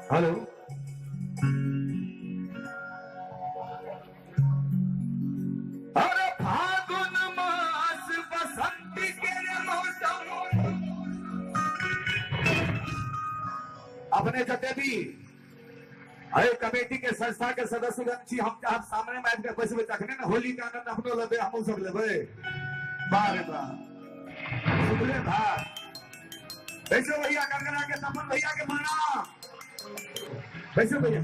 Hello. अरे फागुन मास बसंत के मौसम, अपने जते भी अरे कमेटी के संस्था के सदस्यगण छी, हम चाहब सामने में आबि के बैसबै तखने ने होली के आनंद अपनो लेबै, हमहूँ सब लेबै। वाह रे वाह, सुनले भात बैसो भैया, गड़गड़ा के तपन भैया के प्रणाम। बैसो भैया।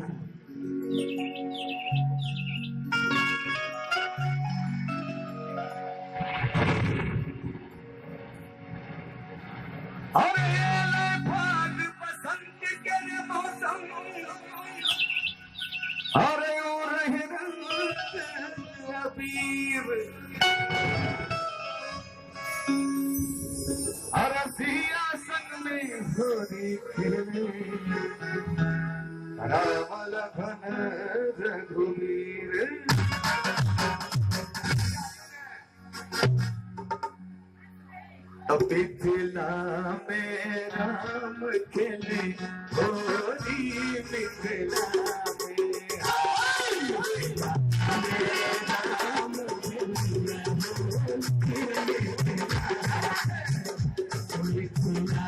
अरे एलै फाग बसंत के मौसम, अरे ओ रहे रंग अबीर, अरे सिया संग में होली खेले राम लखन रघुवीर। मिथिला में राम खेले होली, मिथिला में राम मिथिला में राम खेले होली, मिथिला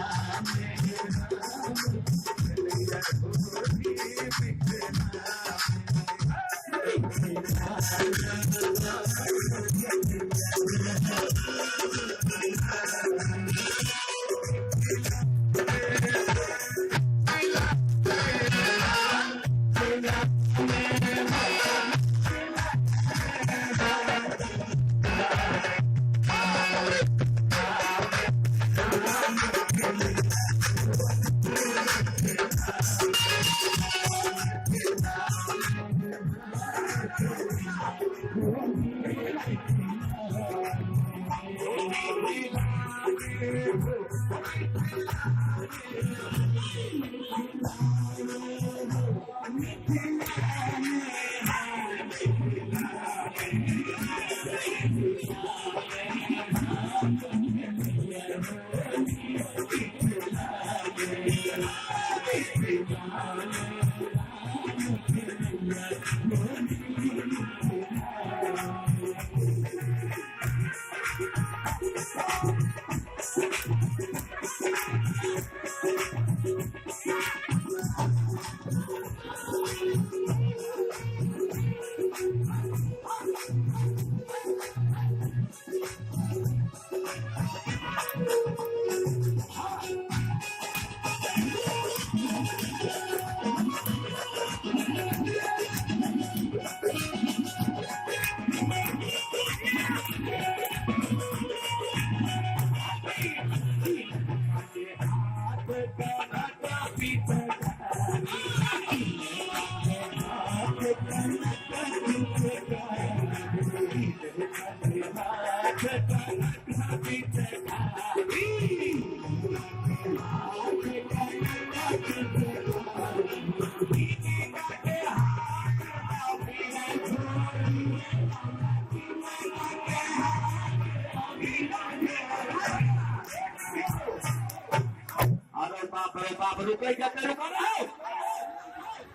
अरे बाप रे बाप, रुके जाते रुका रहो।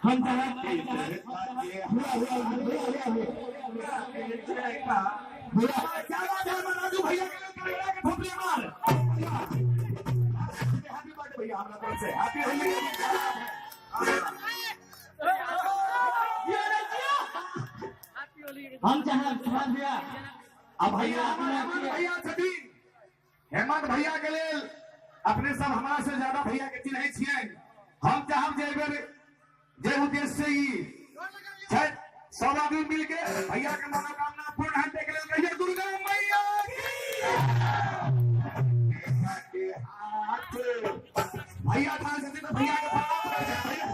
हम क्या बात है राजू भैया के थोपड़ी मार। हैप्पी बर्थडे भैया, हमरा तरफ से हैप्पी होली। हम चाहब सुभाष भैया। अब भैया हेमंत भैया छथिन, हेमंत भैया के लेल अपने सब हमरा से ज्यादा भैया के चिन्है छियनि। हम चाहब जे एहि बेर जे उद्देश्य से ई छै, सब आदमी मिलके भैया के मनोकामना पूर्ण हेतै के लेल कहियो दुर्गा मैया की हाथ। भैया ठाढ़ छथिन तऽ भैया के प्रणाम करै छथिन। भैया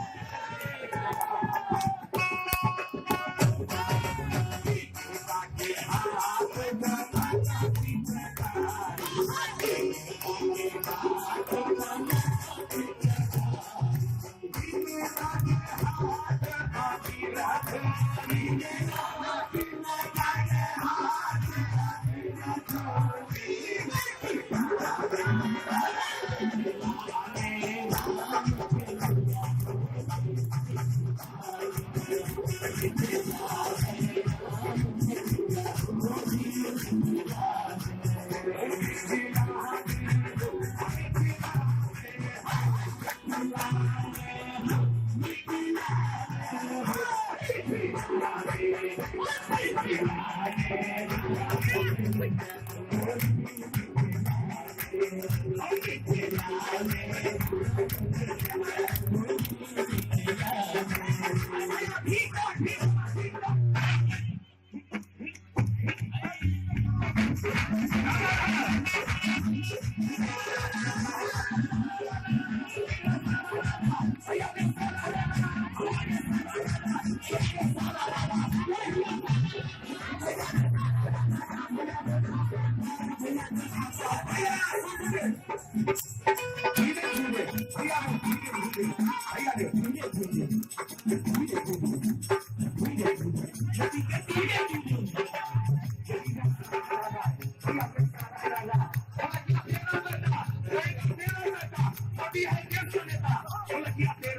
धीरे धीरे भैया, धीरे धीरे भैया, धीरे धीरे धीरे धीरे धीरे धीरे धीरे धीरे।